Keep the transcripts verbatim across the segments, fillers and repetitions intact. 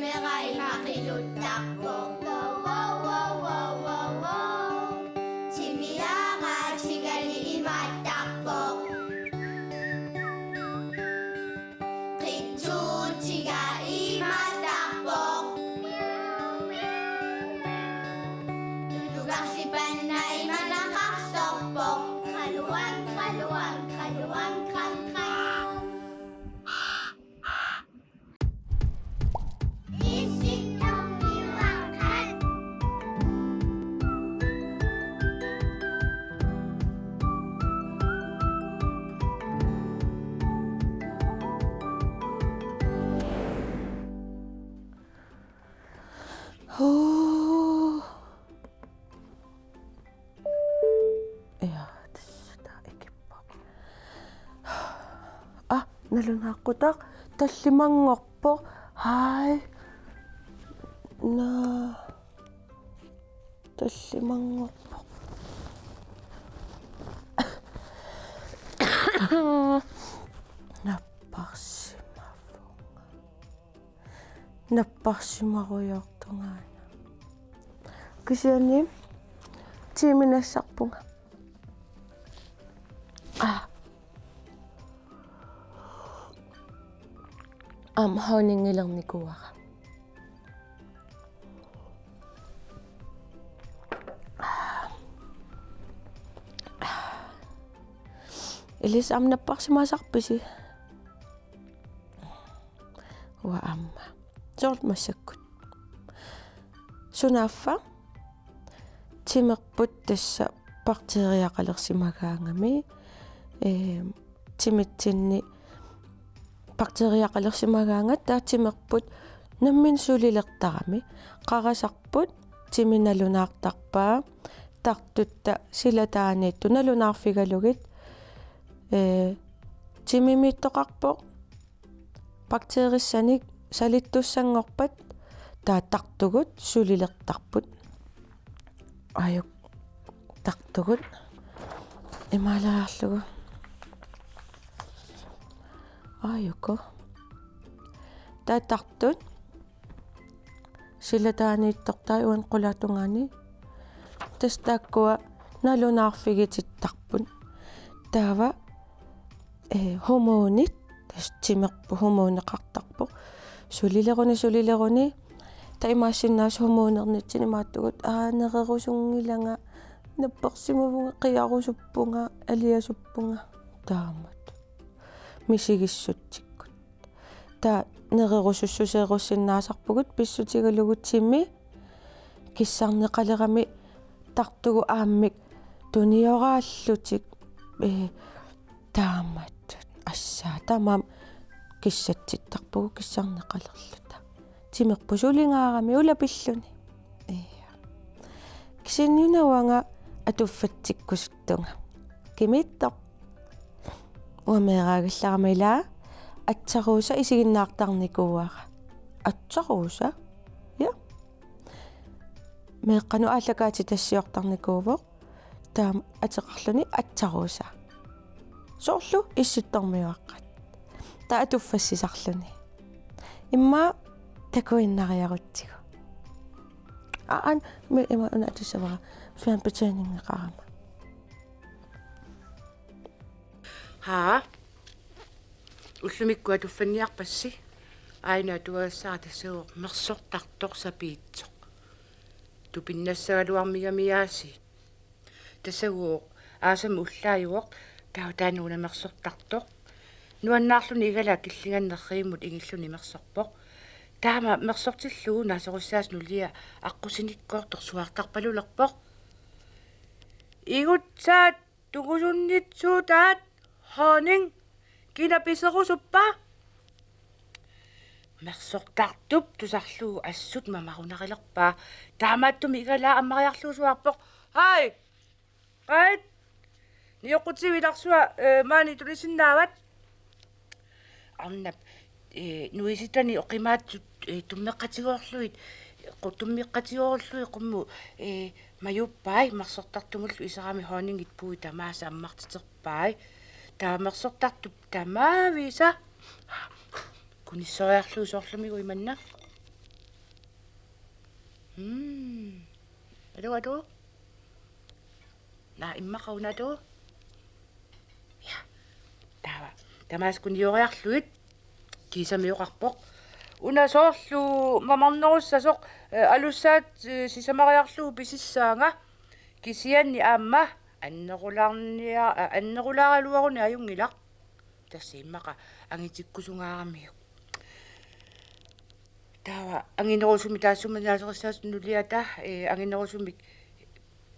Meeqqat imaattarpoq. Wow, wow, wow, wow, wow, wow. Timiaraatigali imaattarpoq. Qitsuutiga imaattarpoq. Tulugarsipanna imanaqarsorpoq. Qaluan, qaluan, qaluan, qan, qan. Huu. Ja, tassa taava ikippoq. Ah, nalunaaqqutaq tallimanngorpoq. Hai. Naa. Tallimanngorpoq. Napparsimavunga. Napparsimarujoortunga aana. Kisianni tiiminassarpunga. Ah. Aamma honningilernikuuara. Ilissi aamma napparsimasarpisi? Uanga aamma. Soorlu massakkut. Sunaaffa timerput tassa bakteriaqalersimagaangami, ee, timitsinni bakteriaqalersimagaangat taava timerput nammineq sulilertarami. Qarasarput timi nalunaartarpaa, tartutta silataaniittut nalunaarfigalugit, ee, timimiittoqarpoq. Bakteerissanik salittussanngorpat taava tartugut sulilertarput. Aajuku tartugut. Imaalaarlugu. Aajuku. Taava tartut silataaniittortai uani qulaatungaani. Tassa taakkua nalunaarfigitittarput. Taava, ee, hormonit, tassa timerput hormoneqartarpoq. Sulileruni, sulileruni. Taava imaassinnaavoq hormonernitsinni imaattugut, aa, nererusunngilanga, napparsimavunga, qiarusuppunga, aliasuppunga. Taamatut. Misigissutsikkut. Taava nererusussuseerussinnaasarpugut pissutigalugu timi kissarneqalerami tartugut aammik tunioraallutik, ee, taamatut assaa tamaat kissatsittarpugut kissarneqalerluta. Timerput sulingaarami ulapilluni. Ee. Kisianni una uanga atuffatsikkusuttunga. Kimiittoq? Uanga meeraagallarama ilaa atsaruusa isiginnaartarnikuuara. Atsaruusa? Ja. Meeqqanut aallakaatitassiortarnikuuvoq. Taama ateqarluni atsaruusa. Soorlu Issittormiuaqqat. Taava atuffassisarluni. Immaqa takuinnariarutsigu. Aa, an, mi, ima una atussavara. Fjernbetjeningeqarama. Haa. Ullumikkut atuffanniarpassi. Aajuna atuagassara tassagooq mersortartoq sapiitsoq. Tupinnassagaluarmigami aasiit. Tassagooq aasamut ullaajuvoq, taava taanna una mersortartoq. Nuannaarluni igalaa killinganni nerrivimmut ingilluni mersorpoq. Taama mersortillugu naasorissaasa nulia aqqusinikkoortoq suaartarpalulerpoq. Igutsaat tungusunnitsuutaat honning, kina piserusuppa? Mersortartup tusarlugu assut mamarunarilerpaa. Taamaattumik igalaa ammariarlugu suaarpoq: Hej! Qajat! Nioqqutiviit Larsua, ee, maani tunisinnaavat. Arnap, ee, nuisitani oqimaatsut, ee, tummeqqatigoorlugit, qu-, tummeqqatigoorlugit qummut, ee, majuppai mersortartumullu iserami honningit puui tamaasa ammartiterpai. Taava mersortartup tamaavisa kunissoriarlugu soorlumigut imanna. Mm. Atu, atu. Naa, immaqa una atu. Ja. Taava. Tamaasa kunioriarlugit. Kiisami oqarpoq: Una soorlu mamarnerussasoq, eh, alussaat, eh, sisamariarlugu pisissaanga. Kisianni aamma annerulaarnia-, eh, annerulaaraluaruni ajunngilaq. Tassa immaqa angitikkusungaaramiuk. Taava anginerusumik taassuma naasorissaasut nuliata, eh, anginerusumik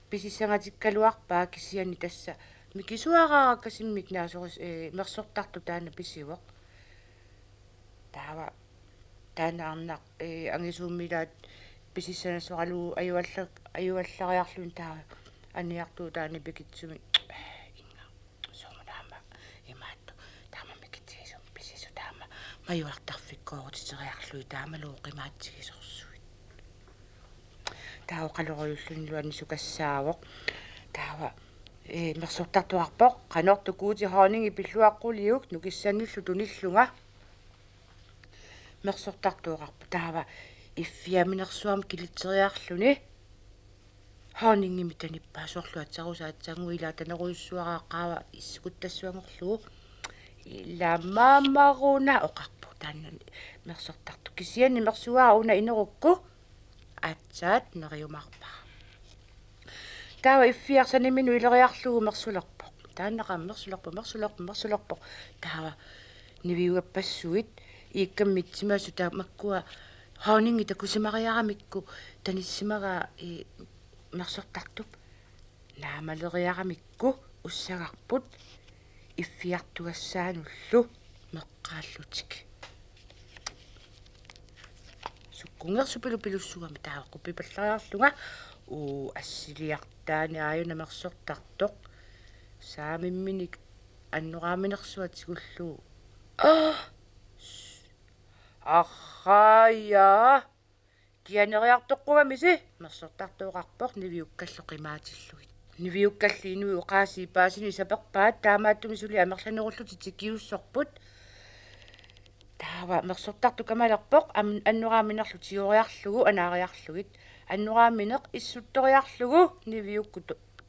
pisissangatikkaluarpaa kisianni tassa mikisuaraarakkasimmik naasoris-, eh, mersortartoq taanna pisivoq. Taava taanna arnaq, eh, angisuummi ilaat pisissanassoralugu ajualla-, ajuallariarluni taava aniartuutaani pikitsumi: Inga, sooq taama imaattoq, taama mikitsigisumik pisisut taama majuartarfikkoorutitseriarlugit taamalu oqimaatsigisorsuit. Taava oqalorujullunilu anisukassaavoq. Taava, eh, mersortartoq oqarpoq: Qanortoq Guuti honningi pilluaqquliuk nukissannillu tunillunga. Mersortartoq oqarpoq taava iffiaminersuarmik kilitseriarluni: Honningimik tanippaa, soorlu atserusaatsangu ilaa tanerujussuara qaava issukuttassuanngorlugu. Ila mamaruna, oqarpoq taanna mersortartoq. Kisianni mersuara una inerukku aatsaat neriumaarpara. Taava iffiaq saniminut ileriarlugu mersulerpoq. Taanna qaa mersulerpoq, mersulerpoq, mersulerpoq. Taava niviugappassuit iikkammitsimasut tamakkua honningi takusimariaramikku tanissimagaa, eh, mersortartup naamaleriaramikku ussagarput iffiartugassaanullu meqqaallutik. Sukkungersupilupilussuugami taava quppipallariarlunga: Uu, assiliartaani aajuna mersortartoq. Saamimminik annoraaminersuaq tigullugu. Aa! Arraa, ja. Kianeriartoqqugamisi, mersortartoq oqarpoq niviukkallu qimaatillugit. Niviukkalli inuit oqaasii paasineq saperpaat, taamaattumik suli amerlanerullutik tikiussorput. Taava mersortartoq kamalerpoq am-, annoraaminerlu tigoriarlugu anaariarlugit. Annoraamineq issuttoriarlugu niviukkut,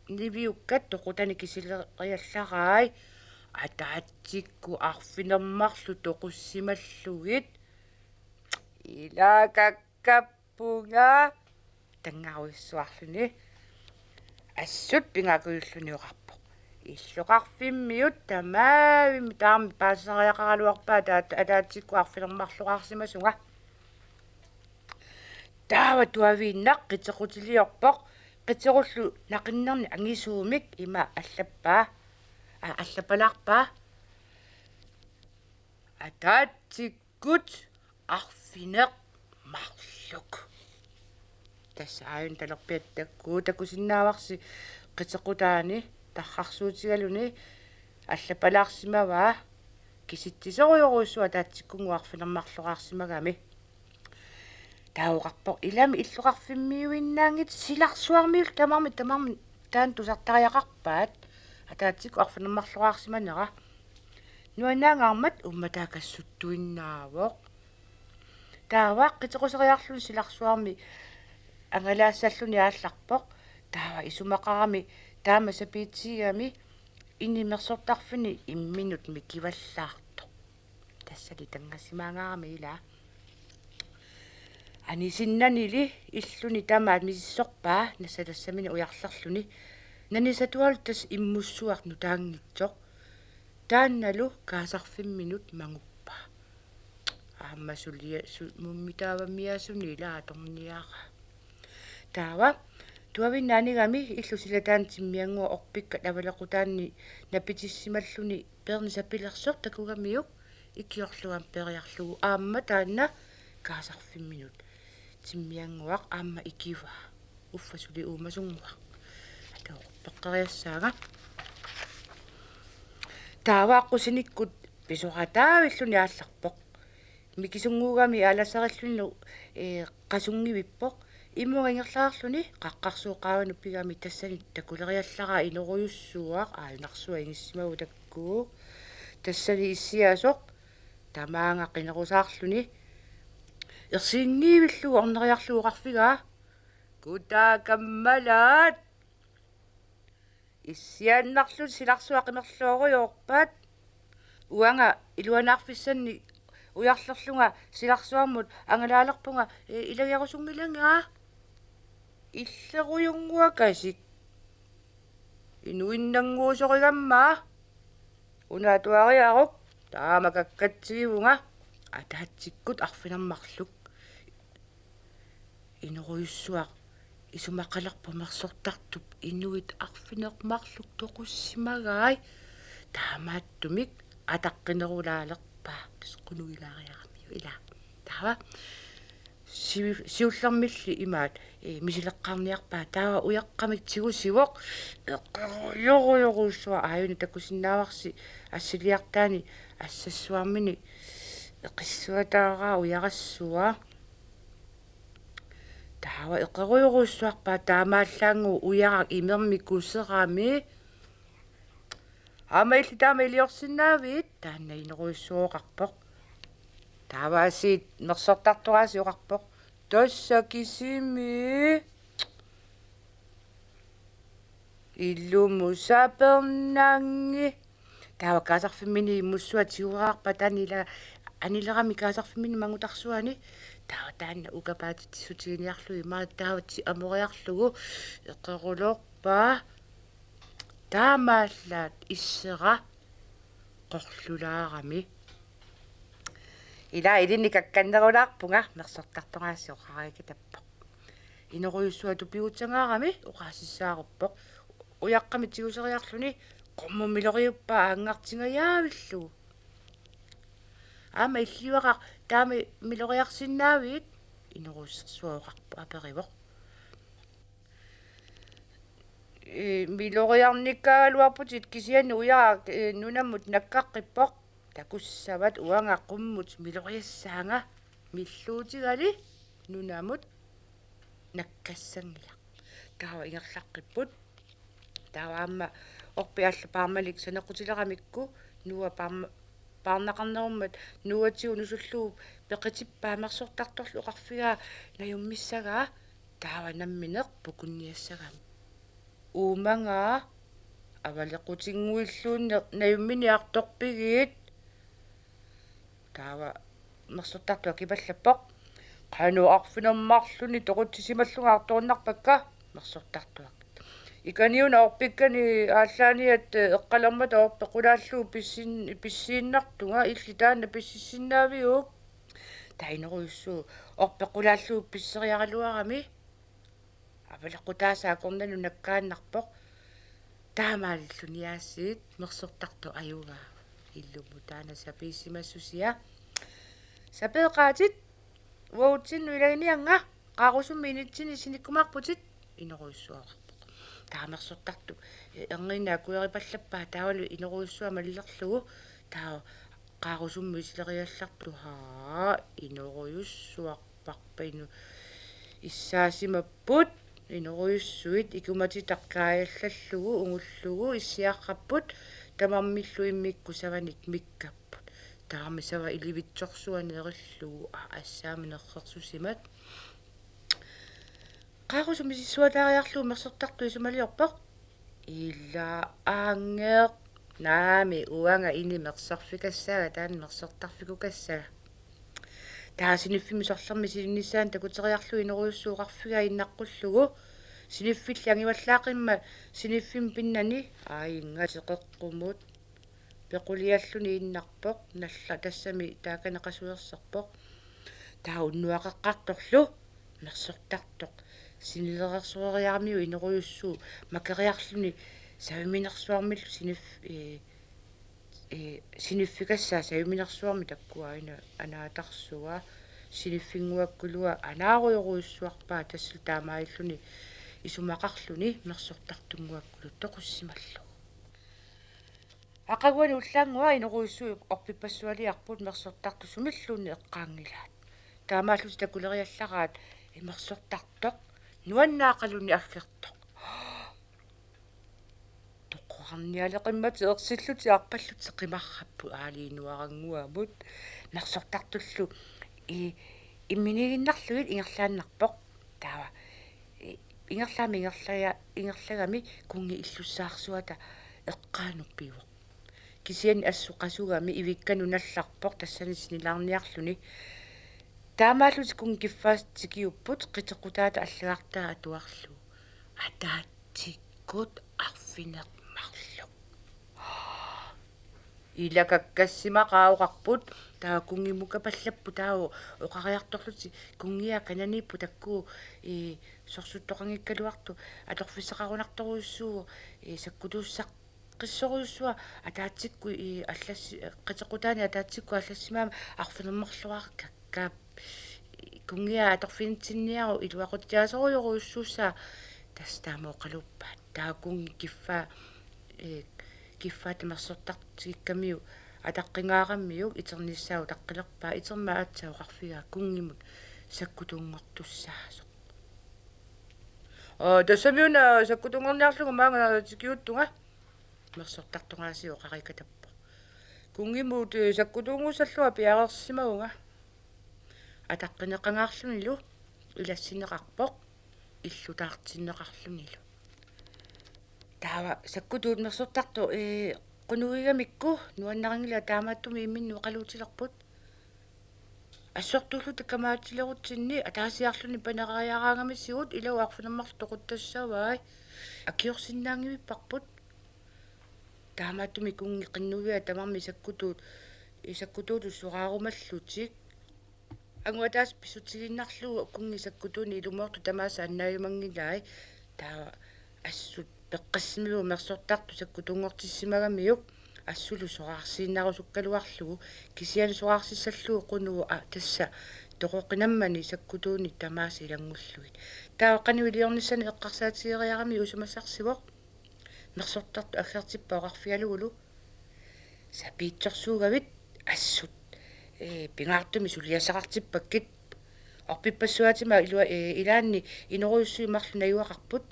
niviukkat toqutanik kisileriallarai. Ataatsikkut arfineq-marluk toqussimallugit. Ila kakkappunga, tanngarujussuarluni. Assut pingaarujussuarluni oqarpoq: Illoqarfimmiut tamaavimmik taama paasisariaqaraluarpaat, ataat-, ataatsikkut arfineq-marloraarsimasunga. Taava tuaviinnaq qitequtiliorpoq. Qitequllu naqinnerni angisuumik ima allappaa. Aa, allappalaarpaa: Ataatsikkut arfineq-marluk. Tassa aajuna talerpiata takkuu takusinnaavarsi qitequtaani tarrarsuutigaluni allappalaarsimavaa, kisitsisorujorujussuaq ataatsikkunnguaq arfineq-marloraarsimagami. Taava oqarpoq: Ilami illoqarfimmiuinnaanngitsoq, silarsuarmiullu tamarmik, tamarmik taanna tusartariaqarpaat, ataatsikkut arfineq-marloraarsimanera. Nuannaangaarmat uummataakassuttuinnaavoq. Taava qitequseriarluni silarsuarmi angalaassalluni aallarpoq. Taava isumaqarami taama sapiitsigami ini mersortarfini imminut mikivallaartoq. Tassali tanngassimaangaarami ila. Anisinnanili illuni tamaat misissorpaa, nassatassamini ujarlerluni. Nanisatualu tassa immussuaq nutaanngitsoq. Taannalu kaasarfimminut manguppaa. Aamma sulia-, su-, mummitaavamiaasuni ila atorniaraa. Taava tuaviinnaq anigami illu silataani timmiannguaq orpikkat avalequtaanni napitissimalluni peerneq sapilersoq takugamiuk ikiorlugu aamma peeriarlugu aamma taanna kaasarfimminut timmiannguaq aamma ikivaa. Uffa suli uumasunnguaq. Atao peqqeriassaanga. Taava aqqusinikkut pisorataavilluni aallarpoq. Mikisunnguugami aalasarillunilu, ee, qasunngivippoq. Imunnga ingerlaarluni qaqqarsuup qaavanut pigami tassani takuleriallaraa inerujussuaq, aajuna arsua ingissimavoq takkuu. Tassani issiasoq tamaanga qinerusaarluni ersiginngivillugu orneriarlugu oqarfigaa: Kutaa kammalaat. Issiaannarlutik silarsuaq qimerloorujoorpat. Uanga iluanaarfissannik ujarlerlunga silarsuarmut angalaalerpunga, e, ilagerusunngilanga. Illerujunguakasik. Inuinnannguusorigamma. Una atuariaruk, taama kakkatsigivunga, ataatsikkut arfineq-marluk. Inorujussuaq isumaqalerpoq Mersortartup inuit arfineq-marluk toqussimagai. Taamaattumik ataqqinerulaalerpaa, qisqunugilaariaramiu ila. Taava siu-, siullermilli imaat, e, misileqqaarniarpaa, taava ujaqqamik tigusivoq. Eqerujorujorujussuaq aajuna takusinnaavarsi assiliartaani assassuarmini eqissuataaraa ujarassua. Taava eqerujorujussuarpaa taamaallaannguaq ujaraq imermik kuserami. Aamma illit taama iliorsinnaavit? Taanna inorujussuaq oqarpoq. Taava asiit Mersortartoq aasiit oqarpoq: Tassa kisimi. Ilumut sapernangi. Taava kaasarfimmini immussua tiguarpaa taanna ila anilerami kaasarfimmini mangutarsuani. Taava taanna ukapaatitsissutiginiarlugu imaat taava ti amoriarlugu eqerulerpaa. Taamaallaat issera qorlulaarami. Ila ilinni kakkannerulaarpunga, Mersortartoq aasiit oqarigakku tappoq. Inorujussuaq tupigutsagaarami oqaasissaaruppoq. Ujaqqamik tiguseriarluni qummut miloriuppaa aanngartingajaavillugu. Aamma illiuaqaq taama miloriarsinnaavit? Inorujussuaq oqarpoq, aperivoq. Ee, miloriarnikkaagaluarputit kisianni ujaraq, ee, nunamut nakkaqqippoq. Takussavat uanga qummut miloriassaanga, milluutigali nunamut nakkassanngilaq. Taava ingerlaqqipput. Taava aamma orpik allat paarmalik saneqqutileramikku Noah paarma-, paarnaqarnerummat Noah-tigut nusullugu peqitippaa Mersortartorlu oqarfigaa najummissagaa. Taava nammineq pukunniassagami. Uumagaa, avalequtinnguilluunniit najumminiartorpigit. Taava Mersortartoq akipallappoq: Qanoq arfineq-marlunnik toqutsisimallunga artorunnarpakka, Mersortartuaq. Ikaniuna orpikkani aallaaniat eqqalermata orpeqqulaallugu pissin-, pissiinnartunga, illit taanna pississinnaaviuk? Taava inorujussuaq orpeqqulaallugu pisseriaraluarami. Avaleqqutaasa akornanut nakkaannarpoq. Taamaalilluni aasiit Mersortartoq ajugaavoq. Ilumut taanna sapiissimassusia. Sapeeqaatit, uagutsinnut ilaginiannga, qaarusummi initsinni sinikkumaarputit, inorujussuaq oqarpoq. Taava Mersortartoq, e, erniinnaq akueripallappaa taavalu inorujussuaq mallerlugu, taava qaarusummi isileriallartoq, haa, inorujussuarparpa inu-, issaasimapput, inorujussuit ikumatitaq kaajallallugu ungullugu issiaqarput, tamarmillu immikkut savanik mikkapput. Taava sava ilivitsorsuaq nerillugu, aa, assaammik nerrersusimat. Qaarusummi misissuataariarlugu Mersortartoq isumaliorpoq: Ila angeq, naamik, uanga ini mersorfikassaanga, taanna mersortarfikukassaanga. Taava siniffimmik sorlermik silinnissaanut takuteriarlugu inorujussuaq oqarfigaa innaqqullugu: Siniffilli angivallaaqimmat siniffimmut pinnani, aa, inngateqeqqumut. Pequlialluni innarpoq, nalla-, tassami taakani qasuerserpoq. Taava unnuaqeqqartorlu Mersortartoq sinilereersoreriaramiuk inorujussuup makeriarluni saviminersuarmillu sinif-, ee, ee, siniffikassaa saviminersuarmi, takkua aina anaatarsua, siniffinnguakkulua anaarujorujussuarpaa, tassalu taamaalilluni isumaqarluni Mersortartunnguakkulu toqussimallugu. Aqaguani ullaannguaq inorujussuit orpippassualiarput Mersortartoq sumilluunniit eqqaanngilaat. Taamaallutik takuleriallaraat Mersortartoq nuannaaqaluni aggertoq. Toqorarnialeqimmata ersillutik arpallutik qimarrapput aaliinuarannguamut. Mersortartullu i-, imminiiginnarlugit ingerlaannarpoq. Taava, i-, Ingerlaami ingerlaja-, ingerlagami kunngi illussaarsuata eqqaanut pivoq. Kisianni assut qasugami ivikkanut nallarpoq tassani sinilaarniarluni. Taamaallutik kunngi kiffaat tikiupput qiteqqutaata allagartaa atuarlugu. Ataatsikkut arfineq-marluk. Ilakakkassimaqa oqarput, taava kunngimukapallapput taava oqariartorlutik kunngiat kananiipput taakku, ii, sorsuttoqanngikkaluartut atorfissaqarunartorujussuuvoq, ii, sakkutuussaqqissorujussuaq ataatsikkut, ii, allassi-, qiteqqutaani ataatsikkut allassimaammat arfineq-marluarkakka. Kunngiat atorfinitsinniaruk iluaqutsiaasorujorujussuussaaq tassa taama oqaluppaat. Taava kunngi kiffaa, ee, kiffaata mersortartikkamiuk ataqqingaaramiuk iternissaa utaqqilerpaa, itermat aatsaat oqarfigaa kunngimut sakkutuunngortussaasoq. Aa, tassami una sakkutuunngorniarlugu maanga tikiuttunga, mersortartoq aasiit oqarikatappoq. Kunngimut, ee, sakkutuunngussallunga piareersimavunga. Ataqqineqangaarlunilu ilassinneqarpoq illutaartinneqarlunilu. Taava sakkutuut mersortartoq, ee, qunugigamikku nuannarinngilaat, taamaattumik imminnut oqaluutilerput. Assortuulluta kamaatilerutsinni ataasiarluni panerariaraangamisigut ilaa arfineq-marluk toquttassavai. Akiorsinnaanngivipparput. Taamaattumik kunngi qinnuiaa tamarmik sakkutuut, sakkutuutut soraarumallutik. Angut ataaseq pissutigiinnarlugu kunngi sakkutuuni ilumoortut tamaasa annaajumanngilai. Taava assut peqqassimivoq mersortartoq sakkutuunngortissimagamiuk assulu soraarsiinnarusukkaluarlugu, kisianni soraarsissallugu qunugu, aa, tassa toqoqinammani sakkutuuni tamaasa ilanngullugit. Taava qanoq iliornissani eqqarsaatigeriaramiuk isumassarsivoq. Mersortartoq aggertippoq oqarfigalugulu: Sapiitsorsuugavit assut, ee, pingaartumik suliassaqartippakkit. Orpippassuaatimaa ilua-, ee, ilaanni inorujussuit marluk najugaqarput.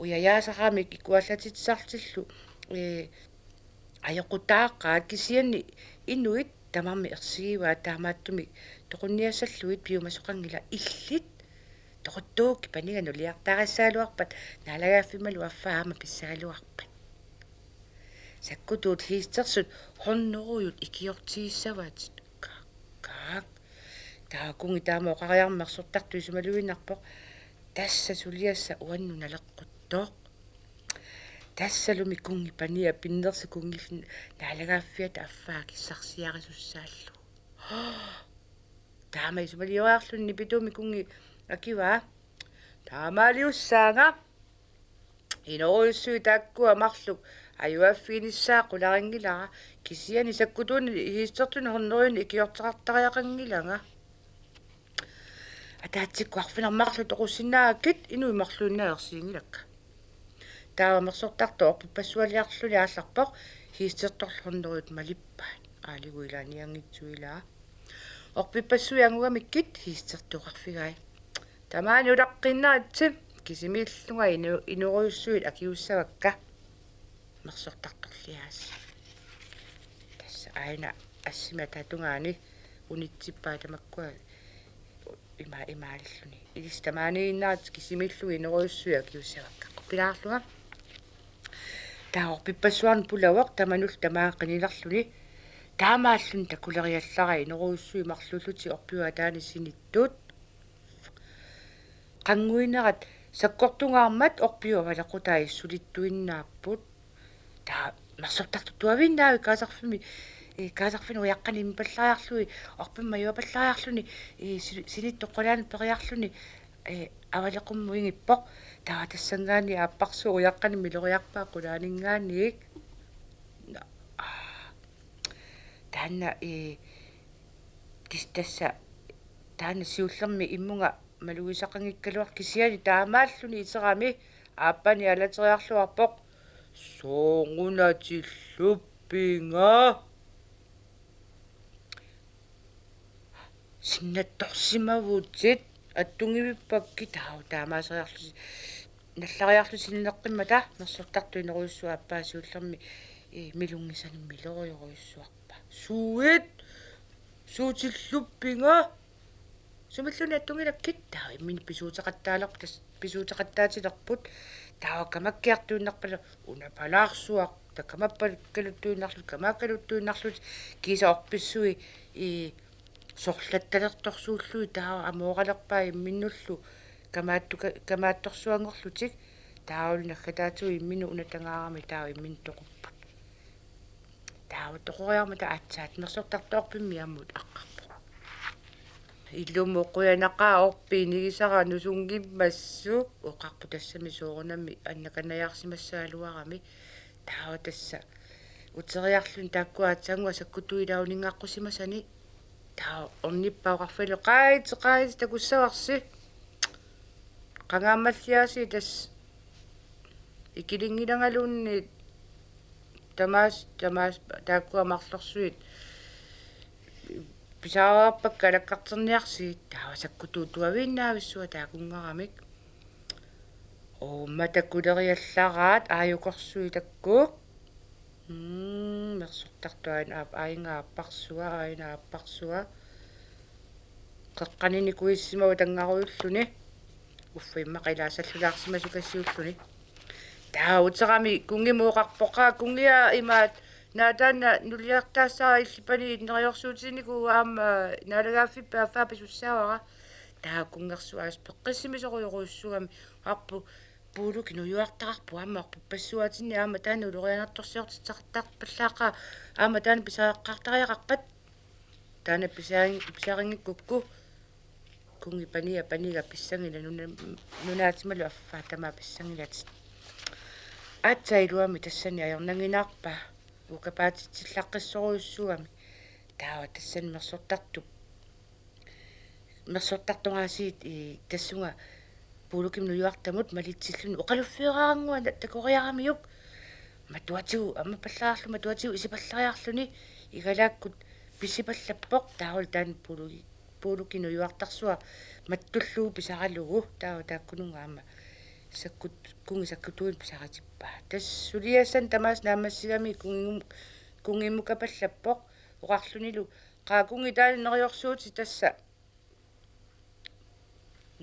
Ujajaasaqaramik ikuallatitsisartillu, ee, ajoqutaaqaat, kisianni inuit tamarmik ersigivaat, taamaattumik toqunniassallugit piumasoqanngilaq. Illit toquttuukkit paniga nuliartaarissagaluarpat, naalagaaffimmalu affaa aamma pissagaluarpat. Sakkutuut hiistersut hunnorujut ikiortigissavaat. Kaak, kaak. Taava kunngi taama oqariarmat mersortartoq isumaluinnarpoq: Tassa suliassaq uannut naleqquttoq. Tassalumi kunngi pania pinnersoq kunngillu naalagaaffiata affaa kissarsiarisussaallugu. Taama isumalioriarluni nipituumik kunngi akivaa: Taamaaliussaanga. Inorujussuit taakkua marluk ajugaaffiginissaat qularinngilara, kisianni sakkutuuni hiistertuni hunnorujuni ikiorteqartariaqanngilanga. Ataatsikkut arfineq-marluk toqussinnaagakkit inuit marluinnaat ersiginngilakka. Taava mersortartoq orpippassualiarluni aallarpoq: Hiistertorlu hunnorujut malippaat. Aaligu ilaannianngitsuilaa. Orpippassuit angugamikkit hiistertoq oqarfigai: Tamaani utaqqinnaritsi, kisimiillunga ino-, inorujussuit akiussavakka. Mersortartorliaasi. Tassa aana assimi ataatungaani unitsippaa tamakkua ima-, imaalilluni. Ilissi tamaaniinnartut kisimiillugit inorujussuit akiussavakka. Quppilaarlunga. Taava orpippassuarnut pulavoq tamanullu tamaanga qinilerluni. Taamaalluni takuleriallarai inorujussuit marluullutik orpiup ataani sinittut. Qannguinerat sakkortungaarmat orpiup avalequtai sulittuinnaapput. Taava mersortartoq tuaviinnaavik kaasarfimmi, ee, kaasarfinnut ujaqqanik imipallariarlugit, orpimmut ajugapallariarluni, ee, si-, sinittut qulaanut periarluni, ee, avaleqummut ingippoq. Taava tassanngaanniit aapparsuup ujaqqanik miloriarpaa qulaaninngaanniit. Nå, aa. Taanna, ee, tis-, tassa, taanna siullermik immunga malugisaqanngikkaluartoq, kisianni taamaalluni iterami aappani alateriarluarpoq: Soorunatilluppinnga? Sinnattorsimavutit, attunngivippakkit. Taava taamaaseriarlusi, nallariarlusi sinneqqimmata mersortartoq inorujussuup aappaa siullermik, ee, milunngisanik miloriorujussuarpaa. Suit? Suutilluppinnga? Sumilluunniit attunngilakkit, taava imminut pisuuteqattaalerput, tas-, pisuuteqattaatilerput, taava kamakkiartuinnarpallu, una palaarsuaq, taava kamappakaluttuinnarlutik, kamaakkaluttuinnarlutik, kiisa orpissui, ii, sorlattalertorsuullugit, taava amooralerpaat imminnullu kamaattuka-, kamaattorsuanngorlutik, taavalu naggataatigut imminut una tangaarami, taava imminut toqupput. Taava toqoriarmata aatsaat mersortartoorfimmi ammut aqqarpoq. Ilumut qujanaqaaq orpik inigisara nusunngimmassuk, oqarpoq tassami soorunami annakanajaarsimassagaluarami. Taava tassa uteriarluni taakkua aatsaannguaq sakkutuut ilaavinngaaqqusimasani. Taava ornippaat oqarfigalugu: Qaitsi, Qaitsi, takussavarsi. Qangaammalliaasiit tassa ikilinngilangaluunniit tamaasa, tamaasa taakkua marlorsuit pisaareerpakka alakkarterniarsigit, taava sakkutuut tuaviinnaavissuaq taakunngaramik. Uuma takuleriallaraat aajukorsuit takkua. Mm, mersortartoq aajuna aap-, aajuna aapparsua, aajuna aapparsua. Qeqqani nikuissimavoq tanngarujulluni. Uffa immaqa ilaassallulaarsimasukasiit ulluni. Taava uterami kunngimuuqarpoq: Qaa, kunngiaa, imaattoq, naa taanna nuliartaassavara illit paniit neriorsuutinnikuuvutit aamma naalagaaffippit affaa pisussaavara. Taava kunngersuaas peqqissimisorujorujussuugami: Arpu, Puulukip nujuartaqarpoq aamma orpippassuatinni, aamma taanna ulorianartorsiortitseqattaarpallaaqaaq, aamma taanna pisariaqartariaqarpat. Taanna pisari-, pisarinngikkukkit kunngi pania paniga pissangila nuna-, nunaatimalu affaa tamaat pissangilatit. Aatsaat iluamik tassani ajornannginnaarpaa, ukapaatitsillaqqissorujussuugami. Taava tassani mersortartoq, mersortartoraasiit, ii, tassunga Puulukimut nujuartamut malitsilluni oqaluffigereerannguaq takoriaramiuk. Matuatigut, ammappallaarlugu matuatigut isipallariarluni igalaakkut pissipallappoq, taavalu taanna Puuluki-, Puulukip nujuartarsuaq mattullugu pisaralugu, taava taakkununnga aamma sakkut-, kunngi sakkutuunik pisaritippaa. Tassa suliassani tamaasa naammassigami kunngim-, kunngimukapallappoq oqarlunilu: Qaa, kunngi, taanna neriorsuutit tassa.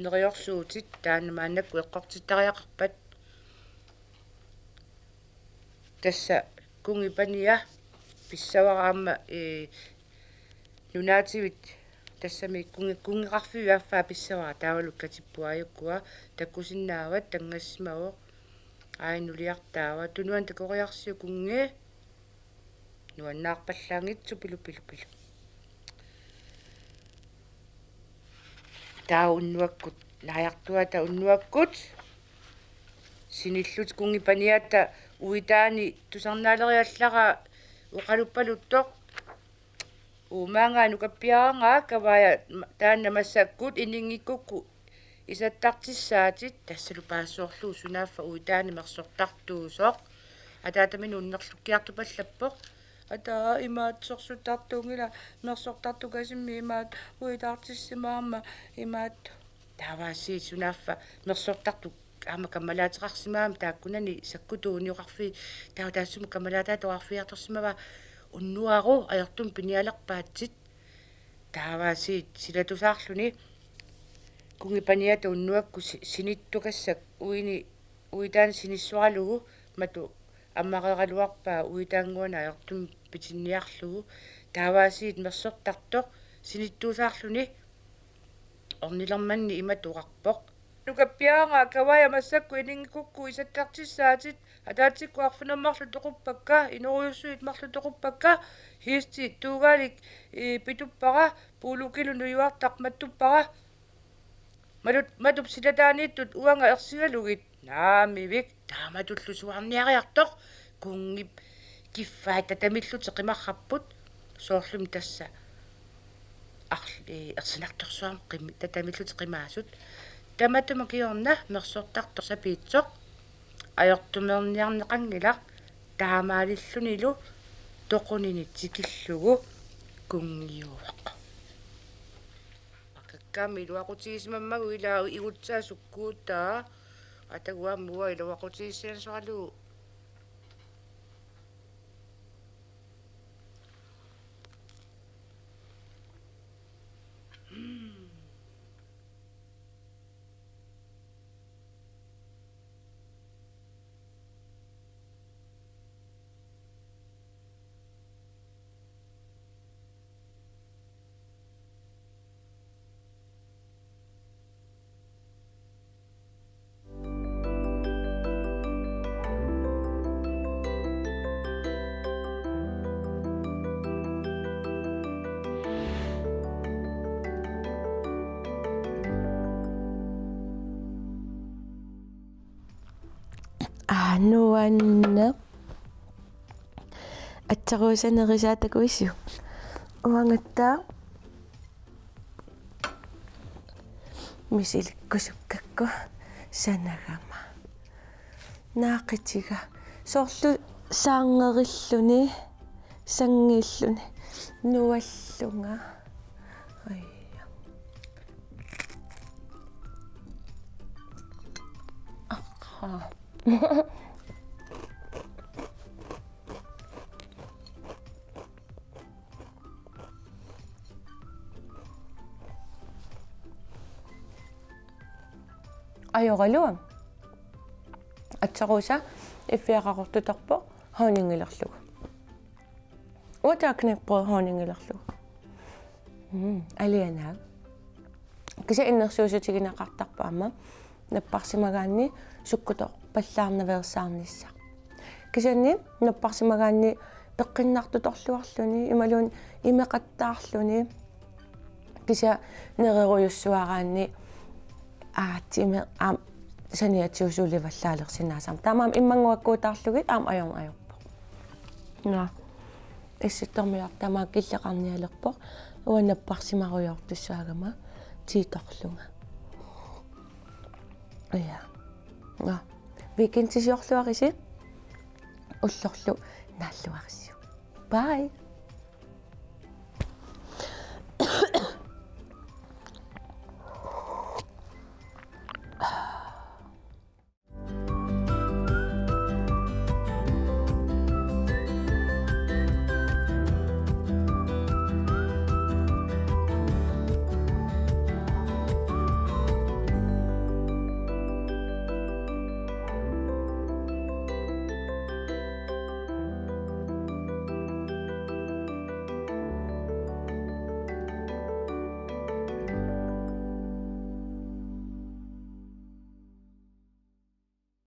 Neriorsuutit taanna maannakkut eqqortittariaqarpat. Tassa kunngi pania pissavara aamma, ee, nunaativit, tassami kunngi-, kunngeqarfiup affaa pissavara, taavalu katipput aajukkua takusinnaavat, tanngassimavoq. Aajuna nuliartaava: Tunuani takoriarsiuk, kunngi. Nuannaarpallaanngitsoq, pilu, pilu, pilu. Taava unnuakkut, naajartuata unnuakkut sinillutik kunngi paniata uitaani tusarnaaleriallaraa oqaluppaluttoq: Uumaanngaa, nukappiaraanngaa, kavaaja, ma-, taanna massakkut ininngikkukku isattartissaatit. Tassalu paasissoorlugu sunaaffa uitaani mersortartuusoq. Ataataminut unnerlukkiartupallappoq: Ataa, imaattoq sorsuttartuunngilaq, mersortartukasimmik imaattoq uitaartissimaarmat imaattoq. Taavaasiit sunaaffa mersortartoq aamma kammalaateqarsimaammat taakkunani sakkutuut unioqarfiit, taava taassuma kammalaataata oqarfigiartorsimavaa: Unnuaru ajortumik pinialerpaatsit. Taavaasiit silatusaarluni kunngi paniata unnuakkut si-, sinittukassaq uini, uitaani sinissoralugu, matu ammareeraluarpaa uitaannguanik ajortumik pitinniarlugu. Taavaasiit mersortartoq sinittuusaarluni ornilermanni imatut oqarpoq: Nukappiaraanngaa, kavaaja, massakkut ininngikkukku isattartissaatit. Ataatsikkut arfineq-marluk toquppakka, inorujussuit marluk toquppakka, hiisti tuugaalik, ii, pituppara, Puulukilu nujuartaq mattuppara. Malut-, matup silataaniittut uanga ersigalugit. Naamivik, taamatullu suaarniariartoq kunngip kiffaat tatamillutik qimarrapput, soorlumi tassa arl-, ee, ersinartorsuarmik qimi-, tatamillutik qimaasut. Tamatuma kingorna mersortartoq sapiitsoq ajortumeerniarneqanngilaq, taamaalillunilu toqunini tikillugu kunngiuvoq. Akakkaami iluaqutigisimammagu ilaa igutsaa sukkuutaa. Atagu aamma uanga iluaqutigisinnaasaralugu. Nuanneq. Aatsaat Rosa nerisaat takuisiuk? Uangattaaq misilikkusukkakku sanagama. Naaqitiga. Soorlu saarngerilluni, sanngiilluni, nuallunga. Aja. Aqqa. Ajoraluaq. Aatsaat Rosa iffiaqaqortutorpoq honningilerlugu. Uanga knækbrød honningilerlugu. Mm, alianaak. Kisianni innersuussutigineqartarpoq aamma napparsimagaanni sukkutorpallaarnaveersaarnissaq. Kisianni napparsimagaanni peqqinnartutorluarluni imaluunniit imeqattaarluni. Kisianni nererujussuaraanni aatsaat aamma saniatigut suulivallaalersinnaassama. Taamaammat immannguakkuutaarlugit aamma ajorneq ajorpoq. Naa. Issittormiarta aamma killeqarnialerpoq. Uanga napparsimarujoortussaagama tiitorlunga. Ja. Naa. Weekendisiorluarisi. Ullorlu naalluarisi. Bye.